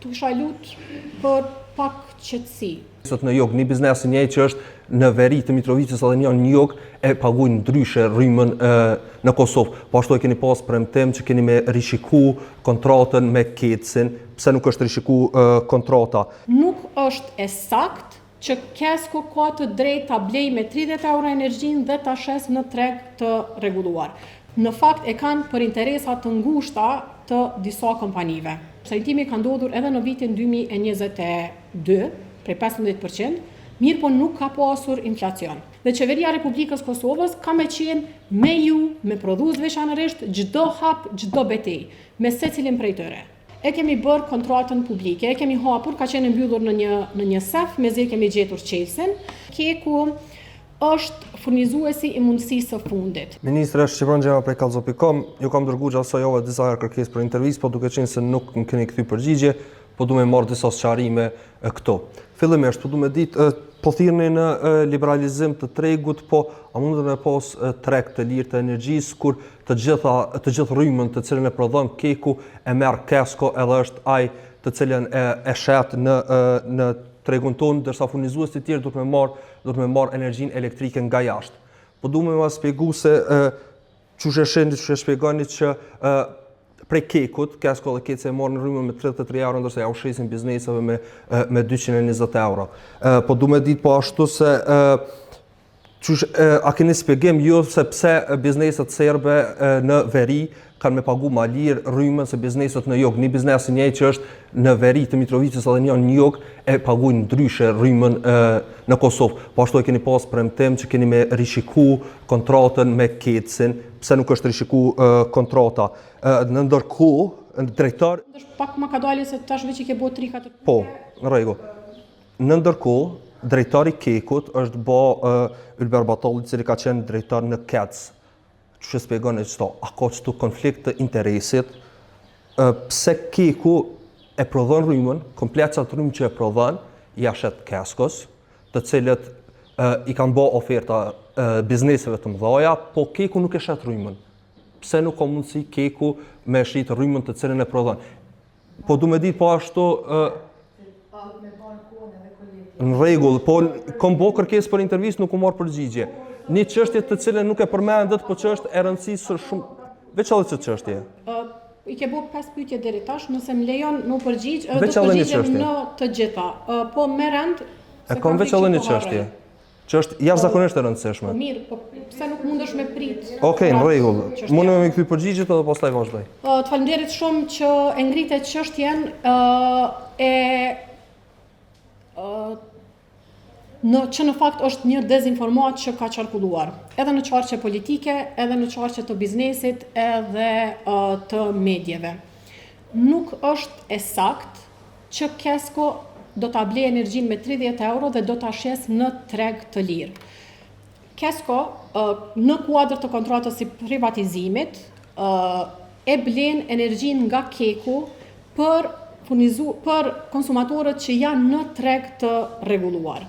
T'u kisha lut për pak qetësi. Sot në jug, një biznes i njëjtë që është në veri të Mitrovicës edhe një në jug e paguajnë ndryshe rrymën në Kosovë. Po ashtu e keni pas premtim që keni me rishiku kontratën me KEDS-in, pse nuk është rishiku kontrata? Nuk është e saktë që Kesko ka të drejtë ta blejë me 30 euro energjinë dhe ta shesë në treg të rregulluar. Në fakt e kanë për interesa të ngushta të disa kompanive. Shtrenjtimi ka ndodhur edhe në vitin 2022, prej 15%, mirëpo nuk ka pasur inflacion. Dhe Qeveria e Republikës Kosovës ka me qenë me ju, me prodhues veçanërisht, çdo hap, çdo betejë, me secilin prej tyre. E kemi bërë kontratën publike, e kemi hapur, ka qenë e mbyllur në një në një sef, mezi e kemi gjetur çelësin. Keku është furnizuesi i mundësisë së fundit. Ministre, Shqipron Xhema prej Kallxo.com, ju kam dërgu gjatë kësaj jave disa herë kërkesë për intervistë, po duke qenë se nuk më keni kthy përgjigje, po du me marrë disa sqarime këto. Fillimisht, po du me ditë, po thirrni në liberalizim të tregut, po a mundet me pas treg të lirë të energjisë kur të gjitha të gjithë rrymën të cilën e prodhon KEK-u e merr Kesko edhe është ai të cilën e e shet në në tregun tonë, ndërsa furnizuesit e tjerë duhet me marr duhet me marr energjinë elektrike nga jashtë. Po du me ma spjegu se qysh e shihni, qysh e shpjegoni që ë prej KEK-ut, Kesko dhe KEDS e marrin rrymën me 33 euro, ndërsa ja u shesin bizneseve me me 220 euro. Po du me ditë po ashtu se ë Qysh, a keni spjegim ju se pse bizneset serbe në veri kanë me pagu ma lirë rrymën se bizneset në jug. Një biznes i njëjtë që është në veri të Mitrovicës edhe një në jug e paguajnë ndryshe rrymën në Kosovë. Po ashtu e keni pas premtim që keni me rishiku kontratën me KEDS-in, pse nuk është rishiku kontrata. Në ndërkohë, drejtor... Pak ma kadale se tash veç i ke bo 3-4... Po, në rregull. Në ndërkohë, drejtor i KEK-ut është bo Ylber Batalli, i cili ka qenë drejtor në KEDS. Qysh e spjegoni qëto? A ka qëtu konflikt të interesit? Pse KEK-u e prodhon rrymën, komplet qatë rrymë që e prodhon, ja shet Keskos, të cilët i kanë bo oferta bizneseve të mëdhaja, po KEK-u nuk e shet rrymën. Pse nuk ka mundësi KEK-u me shit rrymën të cilën e prodhon? Po du me ditë po ashtu në rregull, po kom bo kërkesë për intervistë, nuk kom marrë përgjigje. Një çështje të cilën nuk e përmendët, po që është e rëndësisë shumë, veç edhe qët çështje. I ke bo 5 pyetje deri tash, nëse më lejon me u përgjigj, do të përgjigjem në të gjitha. Po me rend, e kam veç edhe një çështje. Që është jashtëzakonisht e rëndësishme. Po mirë, po pse nuk mundesh me prit? Okej, në rregull. Mundem me kthy përgjigjet edhe pastaj vazhdoj. Të faleminderit shumë që e ngrite çështjen e në që në fakt është një dezinformatë që ka qarkulluar edhe në qarqe politike, edhe në qarqe të biznesit, edhe të medieve. Nuk është e saktë që Kesko do ta blejë energjinë me 30 euro dhe do ta shesë në treg të lirë. Kesko në kuadër të kontratës së privatizimit e blen energjinë nga KEK-u për furnizu për konsumatorët që janë në treg të rregulluar.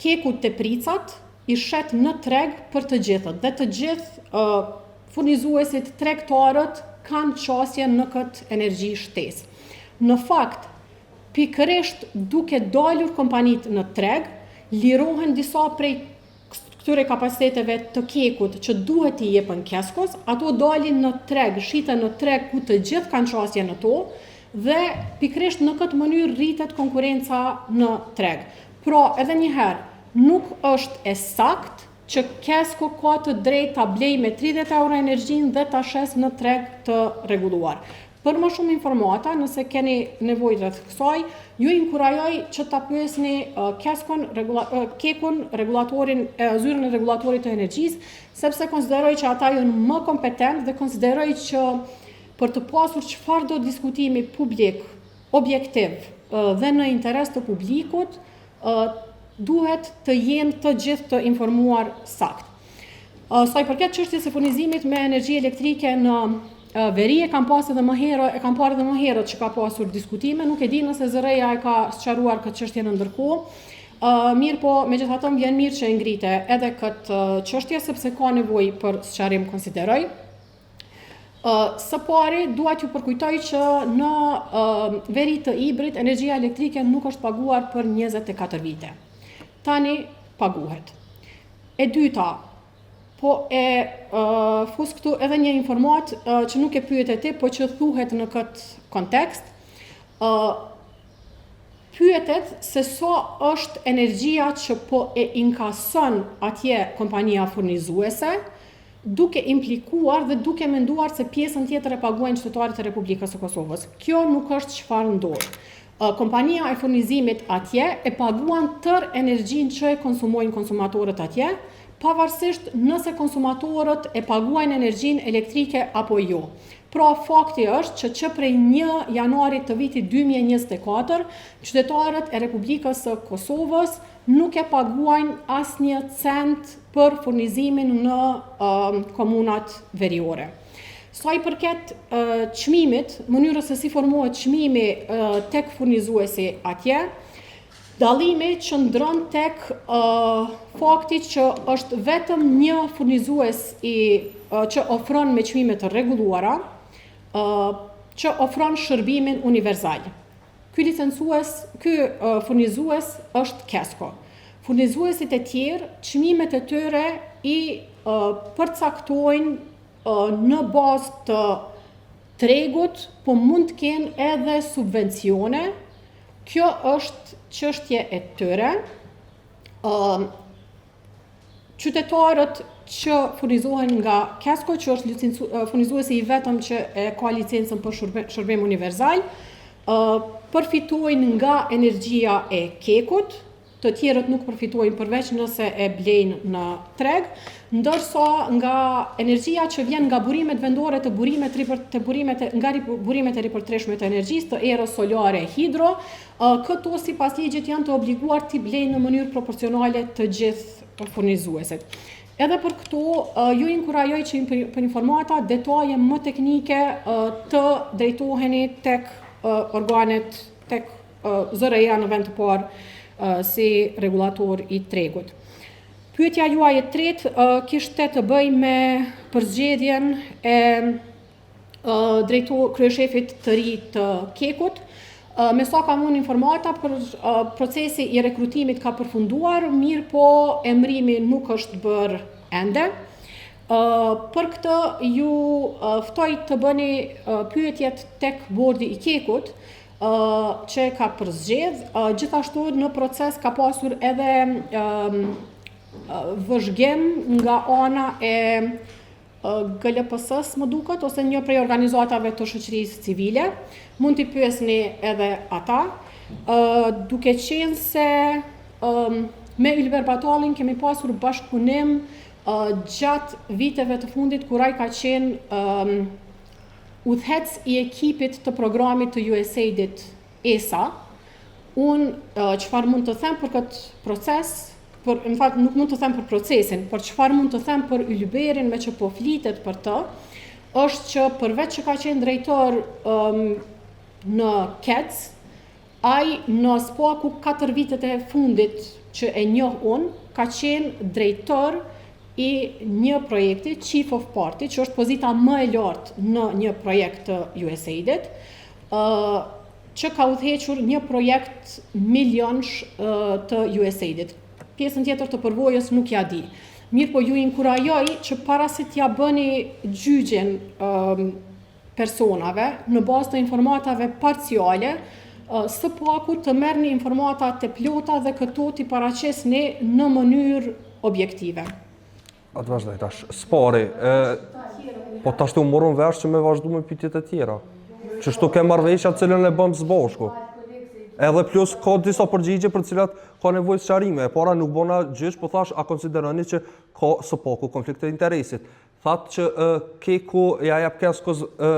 KEK-u tepricat i shet në treg për të gjithët dhe të gjithë furnizuesit tregtarët kanë qasje në këtë energji shtesë. Në fakt, pikërisht duke dalur kompanitë në treg, lirohen disa prej këtyre kapaciteteve të KEK-ut që duhet t'i jepen Keskos, ato dalin në treg, shiten në treg ku të gjithë kanë qasje në to dhe pikërisht në këtë mënyrë rritet konkurrenca në treg. Pra, edhe një herë, nuk është e saktë që Kesko ka të drejtë ta blejë me 30 euro energjinë dhe ta shesë në treg të rregulluar. Për më shumë informata, nëse keni nevojë rreth kësaj, ju inkurajoj që ta pyesni Keskon, KEK-un, rregullatorin, zyrën e rregullatorit të energjisë, sepse konsideroj që ata janë më kompetent dhe konsideroj që për të pasur çfarëdo diskutimi publik, objektiv dhe në interes të publikut, duhet të jenë të gjithë të informuar saktë. Sa i përket çështjes së furnizimit me energji elektrike në veri e kam pas edhe më herët, e kam parë edhe më herët që ka pasur diskutime, nuk e di nëse ZRrE-ja e ka sqaruar këtë çështje në ndërkohë. Mirëpo, megjithatë më vjen mirë që e ngrite edhe këtë çështje sepse ka nevojë për sqarim konsideroj. Së pari, dua t'ju përkujtoj që në veri të Ibrit energjia elektrike nuk është paguar për 24 vite. Tani paguhet. E dyta, po e fus këtu edhe një informatë që nuk e pyete ti, po që thuhet në këtë kontekst. Pyetet se sa është energjia që po e inkason atje kompania furnizuese, duke implikuar dhe duke menduar se pjesën tjetër e paguajnë qytetarët e Republikës së Kosovës. Kjo nuk është çfarë ndodh. Kompania e furnizimit atje e paguan tërë energjinë që e konsumojnë konsumatorët atje, pavarësisht nëse konsumatorët e paguajnë energjinë elektrike apo jo. Pra fakti është që që prej një janarit të vitit 2024, qytetarët e Republikës së Kosovës nuk e paguajnë asnjë cent për furnizimin në komunat veriore. Sa i përket çmimit, mënyrës se si formohet çmimi tek furnizuesi atje, dallimi qëndron tek fakti që është vetëm një furnizues i që ofron me çmime të rregulluara, që ofron shërbimin universal. Ky licencues, ky furnizues është Kesco. Furnizuesit e tjerë, çmimet e tyre i përcaktojnë në bazë të tregut, po mund të kenë edhe subvencione. Kjo është çështje e tyre. Qytetarët që furnizohen nga Kesco, që është licencu, furnizuesi i vetëm që e ka licencën për shërbim universal, përfitojnë nga energjia e KEK-ut, të tjerët nuk përfitojnë përveç nëse e blejnë në treg, ndërsa nga energjia që vjen nga burimet vendore të burimet të burimet nga burimet e ripërtrishme të energjisë, të erës solare, hidro, Këto sipas ligjit janë të obliguar t'i blejnë në mënyrë proporcionale të gjithë furnizuesit. Edhe për këto, ju inkurajoj që për informata, detaje më teknike të drejtoheni tek organet, tek ZRRE-ja në vend të parë si rregullator i tregut. Pyetja juaj e tretë kishte të bëjë me përzgjedhjen e drejto kryeshefit të ri të KEK-ut. Me sa kam unë informata, për procesi i rekrutimit ka përfunduar, mirëpo emrimi nuk është bërë ende. Për këtë ju ftoj të bëni pyetjet tek bordi i KEK-ut, që e ka përzgjedh. Gjithashtu në proces ka pasur edhe vëzhgim nga ana e GLPS-së, më duket, ose një prej organizatave të shoqërisë civile, mund t'i pyesni edhe ata, duke qenë se me Ylber Batallin kemi pasur bashkëpunim gjatë viteve të fundit kur ai ka qenë udhëheqës i ekipit të programit të USAID-it ESA, unë çfarë mund të them për këtë proces, për në fakt nuk mund të them për procesin, por çfarë mund të them për Ylberin me që po flitet për të, është që përveç që ka qenë drejtor um, në KEDS, ai në së paku 4 vitet e fundit që e njoh unë, ka qenë drejtor i një projekti, Chief of Party, që është pozita më e lartë në një projekt të USAID-it, uh, që ka udhëhequr një projekt milionsh të USAID-it. Pjesën tjetër të përvojës nuk ja di. Mirëpo ju inkurajoj që para se t'ja bëni gjyqin personave në bazë të informatave parciale, së paku të merrni informata të plota dhe këto t'i paraqesni në mënyrë objektive. A të vazhdoj tash. S'pari, e, po tash u morëm vesh që me vazhdu me pyetjet e tjera. Qështu ke marrëveshja të cilën e bëmë së bashku. Edhe plus ka disa përgjigje për të cilat ka nevojë sqarime. E para nuk bona gjyq, po thash a konsideroni që ka së paku konflikt të interesit. Thatë që e, Keku ja jap Keskos e,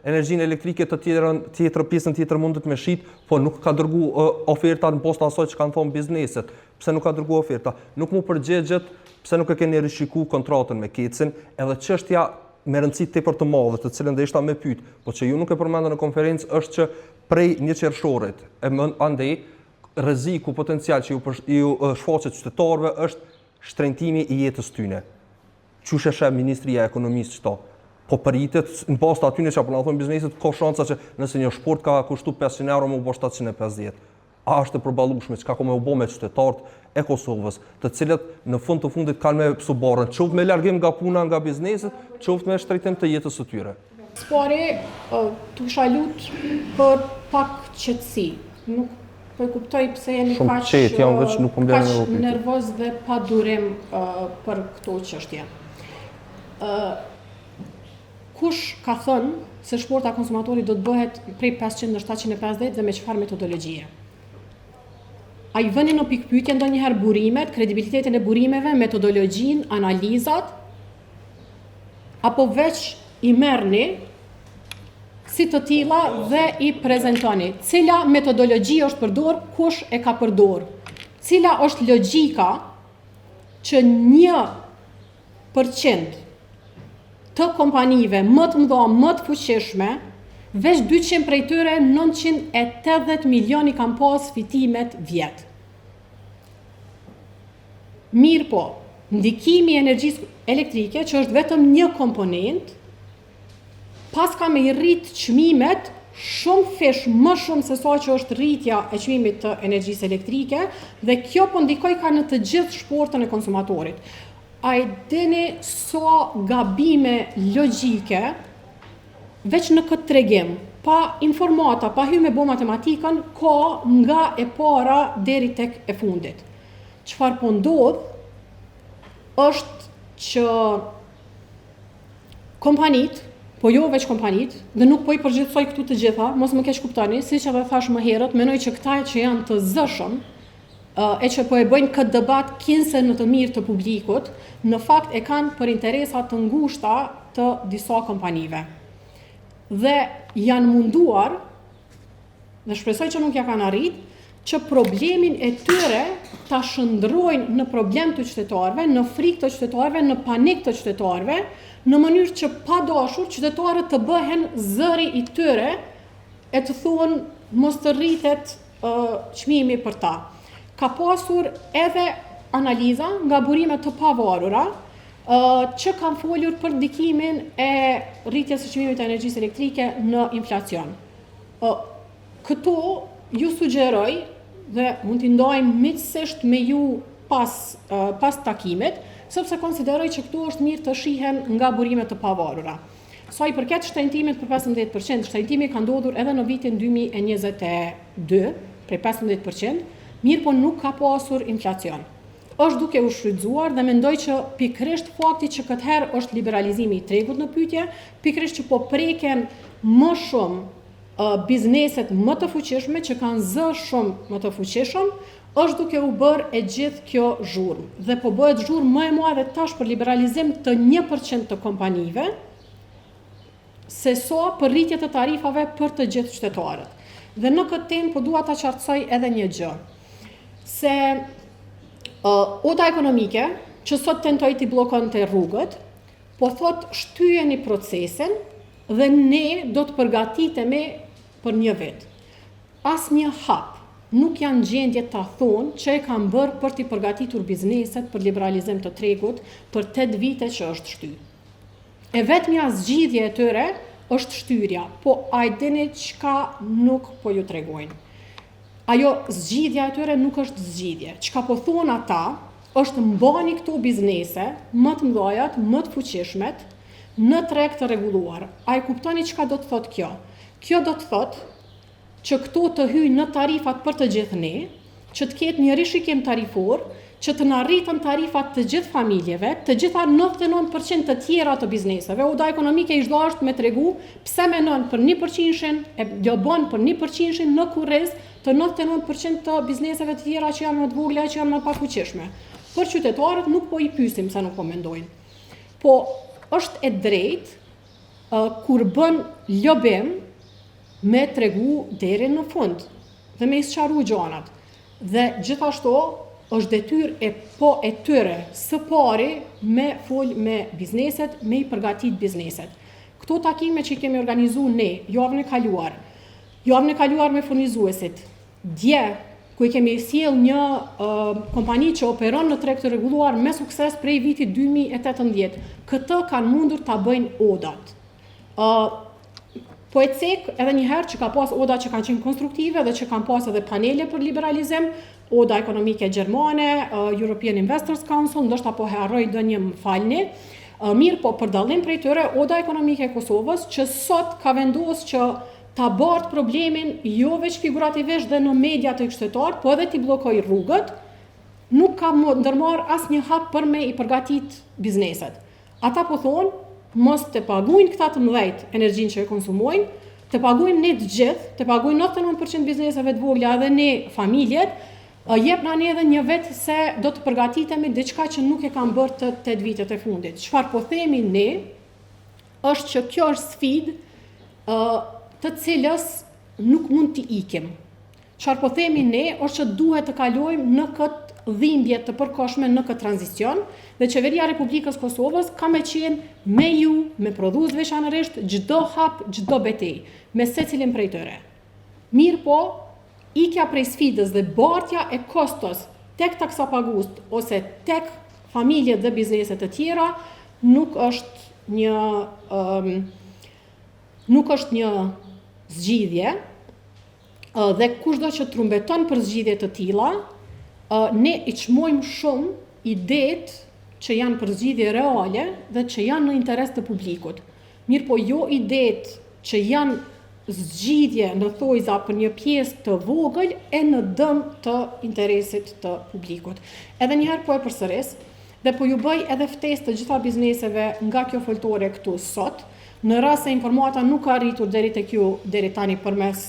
energjinë elektrike të tjerën, tjetër pjesën tjetër mundet me shit, po nuk ka dërgu e, oferta në bazë të asaj që kanë thonë bizneset. Pse nuk ka dërgu oferta? Nuk mu përgjigjët pse nuk e keni rishiku kontratën me KEDS-in, edhe çështja me rëndësi tepër të madhe, të cilën dhe ishta me pyet, po që ju nuk e përmendën në konferencë është që prej një qershorit e më andej rreziku potencial që ju për, ju shfaqet qytetarëve është shtrenjtimi i jetës tyne. Qysh e sheh Ministria e Ekonomisë qëto? Po pritet, në bazë të atyne që po na thonë bizneset, ka shansa që nëse një shportë ka kushtu 500 euro me u bo 750. A është e përballueshme çka ka me u bo me qytetarët e Kosovës, të cilët në fund të fundit kanë me pësu barrën, qoftë me largim nga puna nga bizneset, qoftë me shtrenjtim të jetës së tyre. Së pari, t'u kisha lut për pak qetësi. Nuk po e kuptoj pse jeni Shumë kaq qetë jam, veç nuk po më lënë kaq me u pyetje. nervoz dhe pa durim për këto çështje. Kush ka thënë se shporta e konsumatorit do të bëhet prej 500 në 750 dhe me çfarë metodologjie? A i vëni në pikëpyetje ndonjëherë burimet, kredibilitetin e burimeve, metodologjinë, analizat, apo veç i merrni si të tilla dhe i prezentoni? Cila metodologji është përdor, kush e ka përdor? Cila është logjika që një përqind të kompanive më të mëdha, më të fuqishme, veç 200 prej tyre 980 milion i kanë pas fitimet vjet. Mirë po, ndikimi i energjisë elektrike, që është vetëm një komponent, paska me i rrit çmimet shumë fish më shumë se sa që është rritja e çmimit të energjisë elektrike dhe kjo po ndikojka në të gjithë shportën e konsumatorit. A e dini sa gabime logjike veç në këtë tregim, pa informata, pa hy me bo matematikën, ka nga e para deri tek e fundit. Çfarë po ndodh është që Kompanitë, po jo veç kompanitë, dhe nuk po i përgjithësoj këtu të gjitha, mos më keqkuptoni, siç edhe thash më herët, mendoj që këta që janë të zëshëm, e që po e bëjnë këtë debat kinse në të mirë të publikut, në fakt e kanë për interesa të ngushta të disa kompanive. Dhe janë munduar dhe shpresoj që nuk ja kanë arrit, që problemin e tyre ta shndërrojnë në problem të qytetarëve, në frikë të qytetarëve, në panik të qytetarëve, në mënyrë që pa dashur qytetarët të bëhen zëri i tyre e të thonë mos të rritet çmimi për ta. Ka pasur edhe analiza nga burime të pavarura që kanë folur për ndikimin e rritjes së çmimit të energjisë elektrike në inflacion. Këtu ju sugjeroj dhe mund t'i ndajmë miqësisht me ju pas pas takimit, sepse konsideroj që këtu është mirë të shihen nga burime të pavarura. Sa i përket shtrenjtimit për 15%, shtrenjtimi ka ndodhur edhe në vitin 2022 prej 15%, mirëpo nuk ka pasur inflacion. Është duke u shfrytëzuar dhe mendoj që pikërisht fakti që këtë herë është liberalizimi i tregut në pyetje, pikërisht që po preken më shumë bizneset më të fuqishme që kanë zë shumë më të fuqishëm, është duke u bërë e gjithë kjo zhurmë. Dhe po bëhet zhurmë më e madhe tash për liberalizim të 1% të kompanive, se sa për rritje të tarifave për të gjithë qytetarët. Dhe në këtë temë po dua ta qartësoj edhe një gjë. Se uh, Oda Ekonomike, që sot tentoi t'i bllokonte rrugët, po thot shtyjeni procesin dhe ne do të përgatitemi për një vit. Asnjë hap nuk janë në gjendje ta thonë që e kanë bërë për t'i përgatitur bizneset për liberalizim të tregut për 8 vite që është shty. E vetmja zgjidhje e tyre është shtyrja, po a e dini çka nuk po ju tregojnë. Ajo zgjidhja e tyre nuk është zgjidhje. Çka po thonë ata është mbani këto biznese më të mëdhajat, më të fuqishmet në treg të rregulluar. A e kuptoni çka do të thotë kjo? Kjo do të thotë që këto të hyjnë në tarifat për të gjithë ne, që të ketë një rishikim tarifor, që të na rriten tarifat të gjithë familjeve, të gjitha 99% të tjera të bizneseve. Oda ekonomike ish dashtë me tregu pse menon për 1%-shin, e lobon për 1%-shin në kurriz të 99% të bizneseve të tjera që janë më të vogla, që janë më pak fuqishme. Për qytetarët nuk po i pyesim se nuk po mendojnë. Po është e drejtë kur bën lobim me tregu deri në fund dhe me i sqaru gjanat. Dhe gjithashtu është detyrë e po e tyre së pari me fol me bizneset, me i përgatit bizneset. Këto takime që i kemi organizu ne javën e kaluar, javën e kaluar me furnizuesit, dje ku i kemi sjell një uh, kompani që operon në treg të rregulluar me sukses prej vitit 2018. Këtë kanë mundur ta bëjnë odat. Po e cek edhe një herë që ka pas oda që kanë qenë konstruktive dhe që kanë pas edhe panele për liberalizim, Oda Ekonomike Gjermane, European Investors Council, ndoshta po harroj ndonjë më falni. Mirëpo, për dallim prej tyre, Oda Ekonomike e Kosovës, që sot ka vendosë që ta bartë problemin jo veç figurativisht dhe në media te qytetarët, po edhe t'i bllokojë rrugët, nuk ka ndërmarrë asnjë hap për me i përgatit bizneset. Ata po thonë, mos të paguajnë këta të mëdhejt energjinë që e konsumojnë, të paguajmë ne të gjithë, të paguajnë 99% bizneseve të vogla edhe ne familjet, jepna ne edhe një vit se do të përgatitemi diçka që nuk e kanë bërë të 8 vitet e fundit. Çfarë po themi ne, është që kjo është sfidë të cilës nuk mund t'i ikim. Çfarë po themi ne është që duhet të kalojmë në këtë dhimbje të përkohshme në këtë tranzicion dhe Qeveria e Republikës Kosovës ka me qenë me ju, me prodhues veçanërisht çdo hap, çdo betejë, me secilin prej tyre. Mirëpo, ikja prej sfidës dhe bartja e kostos tek taksapaguesit ose tek familjet dhe bizneset të tjera nuk është një um, nuk është një zgjidhje, Dhe kushdo që trumbeton për zgjidhje të tilla, ne i çmojmë shumë idetë që janë për zgjidhje reale dhe që janë në interes të publikut. Mirëpo jo idetë që janë zgjidhje në thojza për një pjesë të vogël e në dëm të interesit të publikut. Edhe një herë po e përsëris dhe po ju bëj edhe ftesë të gjitha bizneseve nga kjo foltore këtu sot, Në rast se informata nuk ka arritur deri tek ju deri tani përmes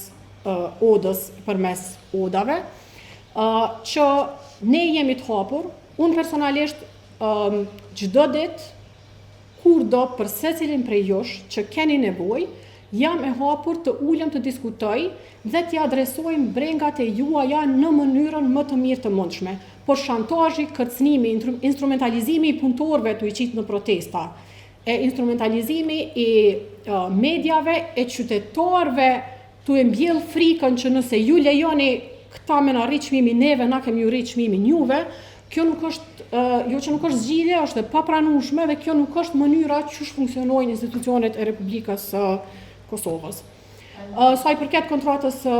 odës, përmes odave, që ne jemi të hapur, unë personalisht çdo ditë kurdo për secilin prej jush që keni nevojë, jam e hapur të ulem të diskutoj dhe t'i adresojmë brengat e juaja në mënyrën më të mirë të mundshme. Por shantazhi, kërcënimi, instrumentalizimi i punëtorëve tu i qitë në protesta, e instrumentalizimi i mediave e qytetarëve tu e mbjell frikën që nëse ju lejoni këta me na rrit çmimin neve, na kemi ju rrit çmimin juve, kjo nuk është, jo që nuk është zgjidhje, është e papranueshme dhe kjo nuk është mënyra qysh funksionojnë institucionet e Republikës së Kosovës. Sa i përket kontratës së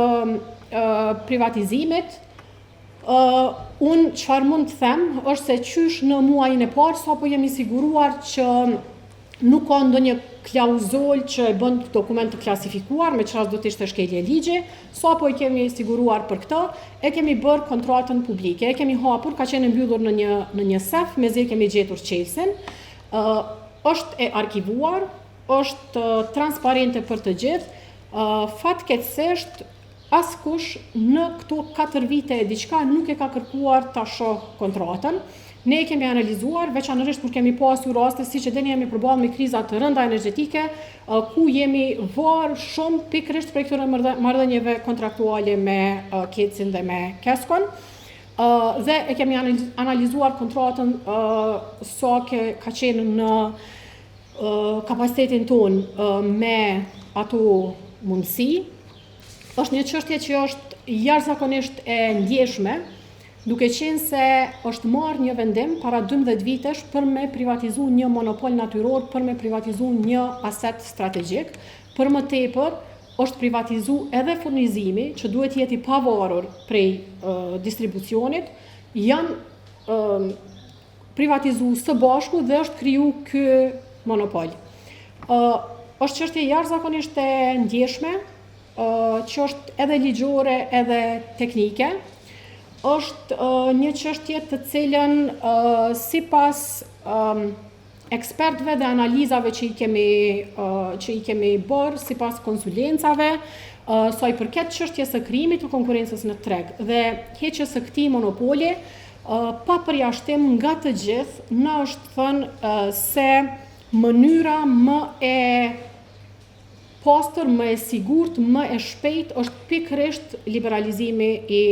privatizimit, Unë çfarë mund të them është se qysh në muajin e parë sapo jemi siguruar që nuk ka ndonjë klauzolë që e bën dokument të klasifikuar, me ç'rast do të ishte shkelje ligji, sapo i kemi siguruar për këtë, e kemi bërë kontratën publike, e kemi hapur, ka qenë e mbyllur në një në një sef, mezi e kemi gjetur çelësin. Ë është e arkivuar, është transparente për të gjithë. Ë fatkeqësisht Askush në këto katër vite e diçka nuk e ka kërkuar ta shohë kontratën. Ne e kemi analizuar, veçanërisht kur kemi pasur raste, siç e dini jemi përballë me kriza të rënda energjetike, ku jemi varë shumë pikërisht prej këtyre marrëdhënieve kontraktuale me KEDS-in dhe me KESCO-n. Dhe e kemi analizuar kontratën sa ke, ka qenë në kapacitetin tonë me ato mundësi. Është një çështje që është jashtëzakonisht e ndjeshme, duke qenë se është marrë një vendim para 12 vitesh për me privatizu një monopol natyror, për me privatizu një aset strategjik, për më tepër është privatizu edhe furnizimi që duhet jetë i pavarur prej uh, distribucionit, janë uh, privatizu së bashku dhe është kriju ky monopol. Ë është çështje jashtëzakonisht e ndjeshme, ë që është edhe ligjore edhe teknike. Është një çështje të cilën sipas ekspertëve dhe analizave që i kemi që i kemi bërë sipas konsulencave, sa i përket çështjes së krijimit të konkurrencës në treg dhe heqjes së këtij monopoli, Pa përjashtim nga të gjithë na është thënë se mënyra më e pastër, më e sigurt, më e shpejtë është pikërisht liberalizimi i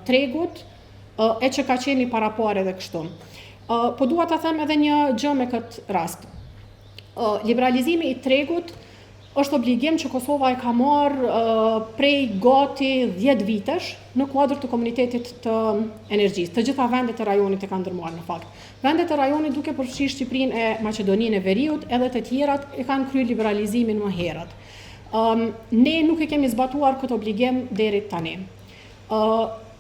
tregut, e që ka qenë i paraparë edhe kështu. Po dua ta them edhe një gjë me këtë rast. Liberalizimi i tregut Është obligim që Kosova e ka marrë prej gati 10 vitesh në kuadër të komunitetit të energjisë. Të gjitha vendet e rajonit e kanë ndërmarrë në fakt. Vendet e rajonit duke përfshirë Shqipërinë e Maqedoninë e Veriut edhe të tjerat e kanë kryer liberalizimin më herët. Um, ne nuk e kemi zbatuar këtë obligim deri tani.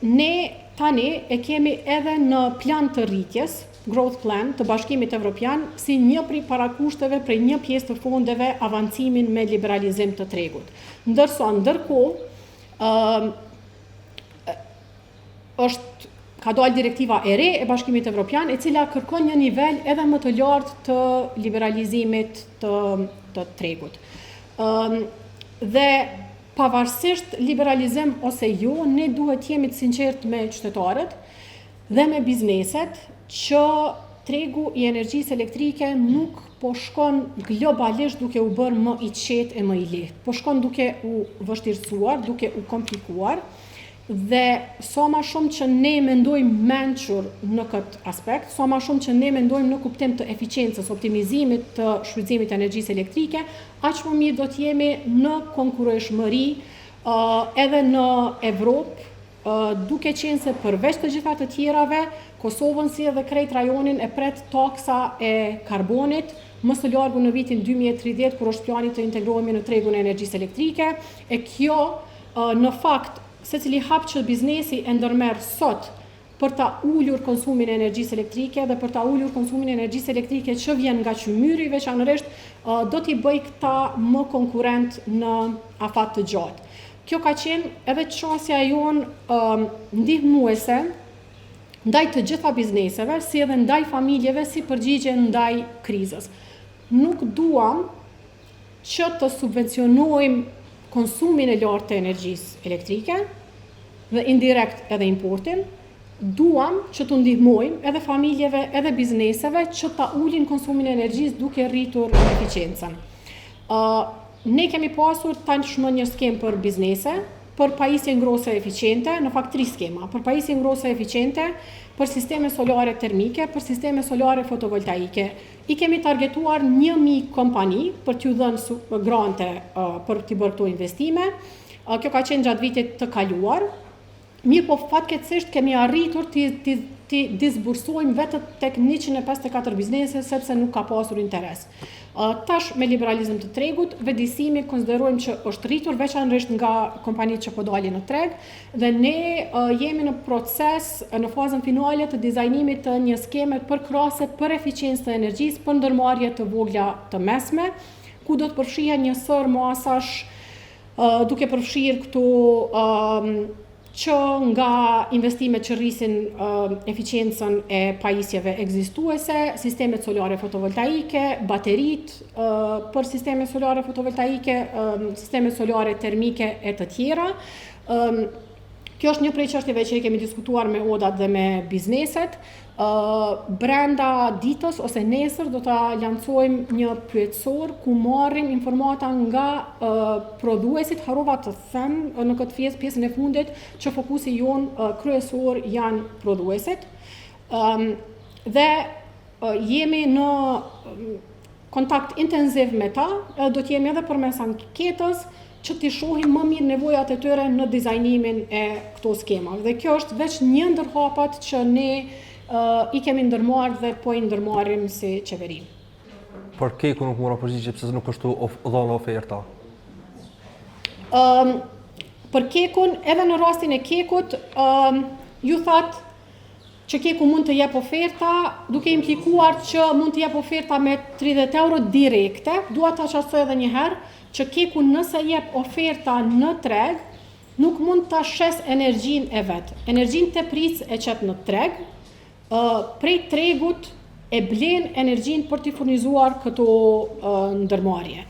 Ne tani e kemi edhe në plan të rritjes, Growth Plan, të Bashkimit Evropian, si një prej parakushteve prej një pjesë të fondeve avancimin me liberalizim të tregut. Ndërsa ndërkohë, është ka dalë direktiva e re e Bashkimit Evropian, e cila kërkon një nivel edhe më të lartë të liberalizimit të të tregut. Ëm dhe pavarësisht liberalizim ose jo, ne duhet të jemi të sinqertë me qytetarët dhe me bizneset që tregu i energjisë elektrike nuk po shkon globalisht duke u bërë më i qetë e më i lehtë. Po shkon duke u vështirësuar, duke u komplikuar dhe sa ma shumë që ne mendojmë mençur në këtë aspekt, sa ma shumë që ne mendojmë në kuptim të eficiencës, optimizimit të shfrytëzimit të energjisë elektrike, aq më mirë do të jemi në konkurrueshmëri edhe në Evropë, duke qenë se përveç të gjitha të tjerave, Kosovën si edhe krejt rajonin e pret taksa e karbonit, më së largu në vitin 2030 kur është plani të integrohemi në tregun e energjisë elektrike, e kjo në fakt secili hap që biznesi e ndërmerr sot për ta ulur konsumin e energjisë elektrike dhe për ta ulur konsumin e energjisë elektrike që vjen nga qymyri veçanërisht, do t'i bëjë këta më konkurrent në afat të gjatë. Kjo ka qenë edhe qasja jonë ndihmuese ndaj të gjitha bizneseve, si edhe ndaj familjeve si përgjigje ndaj krizës. Nuk duam që të subvencionojmë konsumin e lartë të energjisë elektrike dhe indirekt edhe importin, duam që t'u ndihmojmë edhe familjeve edhe bizneseve që ta ulin konsumin e energjisë duke rritur eficiencën. Uh, ne kemi pasur tashmë një skemë për biznese, për pajisje ngrohëse eficiente, në fakt tri skema, për pajisje ngrohëse eficiente, për sisteme solare termike, për sisteme solare fotovoltaike. I kemi targetuar 1000 kompani për t'ju dhënë grante për t'i bërë këto investime. Kjo ka qenë gjatë vitit të kaluar. Mirëpo fatkeqësisht kemi arritur t'i t'i t'i disbursojmë vetëm tek 154 biznese sepse nuk ka pasur interes. Tash me liberalizim të tregut, vetëdijësimi konsiderojmë që është rritur veçanërisht nga kompanitë që po dalin në treg dhe ne jemi në proces në fazën finale të dizajnimit të një skeme përkrahëse për eficiencë të energjisë për ndërmarrje të vogla të mesme, ku do të përfshihen një sërë masash duke përfshirë këtu që nga investimet që rrisin eficiencën e pajisjeve ekzistuese, sistemet solare fotovoltaike, bateritë për sisteme solare fotovoltaike, sistemet solare termike e të tjera. Kjo është një prej çështjeve që i kemi diskutuar me odat dhe me bizneset. Brenda ditës ose nesër do ta lansojmë një pyetësor ku marrim informata nga prodhuesit, harrova të them në këtë pjesë, pjesën e fundit që fokusi jonë kryesor janë prodhuesit. Dhe jemi në kontakt intenziv me ta, edhe do të jemi edhe përmes anketës që t'i shohim më mirë nevojat e tyre në dizajnimin e këto skemave. Dhe kjo është veç një ndër hapat që ne uh, i kemi ndërmarrë dhe po i ndërmarrim si qeveri. Për KEK-un nuk mora përgjigje pse nuk është of, dhënë oferta. Um, për KEK-un, edhe në rastin e KEK-ut, um, ju thatë që KEK-u mund të jep oferta, duke implikuar që mund të jep oferta me 30 euro direkte, dua ta qartësoj edhe një herë, që KEK-u nëse jep oferta në treg, nuk mund ta shes energjinë e vet. Energjinë tepricë e qet në treg, prej tregut e blen energjinë për t'i furnizuar këto ndërmarrje.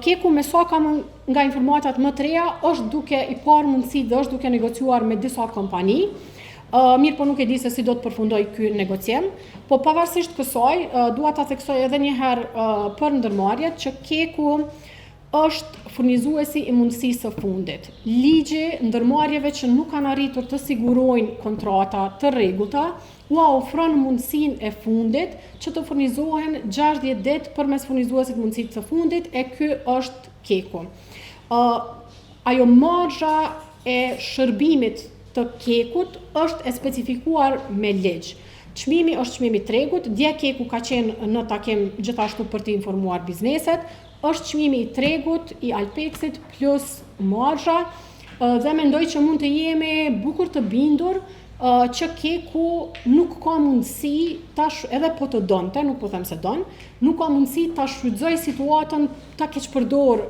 KEK-u me sa kam nga informatat më të reja është duke i parë mundësitë dhe është duke negociuar me disa kompani. Mirëpo nuk e di se si do të përfundojë ky negocim, po pavarësisht kësaj, dua ta theksoj edhe një herë për ndërmarrjet që KEK-u është furnizuesi i mundësisë së fundit. Ligji ndërmarrjeve që nuk kanë arritur të sigurojnë kontrata të rregullta, ua ofron mundësinë e fundit që të furnizohen 60 ditë përmes furnizuesit mundësisë së fundit e ky është KEK-u. Ajo marzha e shërbimit të KEK-ut është e specifikuar me ligj. Çmimi është çmimi i tregut, dje KEK-u ka qenë në takim gjithashtu për të informuar bizneset, është çmimi i tregut i Alpexit plus marzha dhe mendoj që mund të jemi bukur të bindur që KEK-u nuk ka mundësi tash edhe po të donte, nuk po them se don, nuk ka mundësi ta shfrytëzoj situatën, ta keqpërdor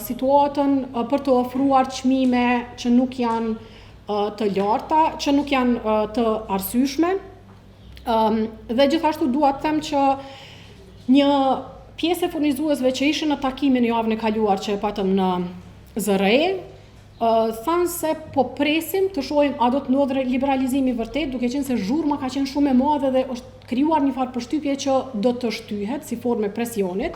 situatën për të ofruar çmime që nuk janë të larta, që nuk janë të arsyeshme. Dhe gjithashtu dua të them që një pjesë e furnizuesve që ishin në takimin javën e kaluar që e patëm në ZRE, thanë se po presim të shohim a do të ndodhë liberalizimi vërtet, duke qenë se zhurma ka qenë shumë e madhe dhe është krijuar një farë përshtypje që do të shtyhet si formë e presionit.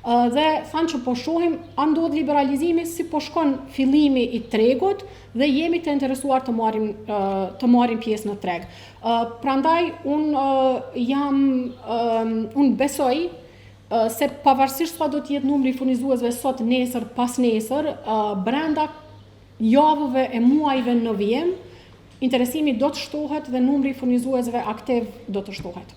Dhe thanë që po shohim a ndodh liberalizimi, si po shkon fillimi i tregut dhe jemi të interesuar të marrim pjesë në treg. Prandaj unë jam unë besoj se pavarësisht sa do të jetë numri i furnizuesve sot, nesër, pas nesër, brenda javëve e muajve në vijim, interesimi do të shtohet dhe numri i furnizuesve aktiv do të shtohet.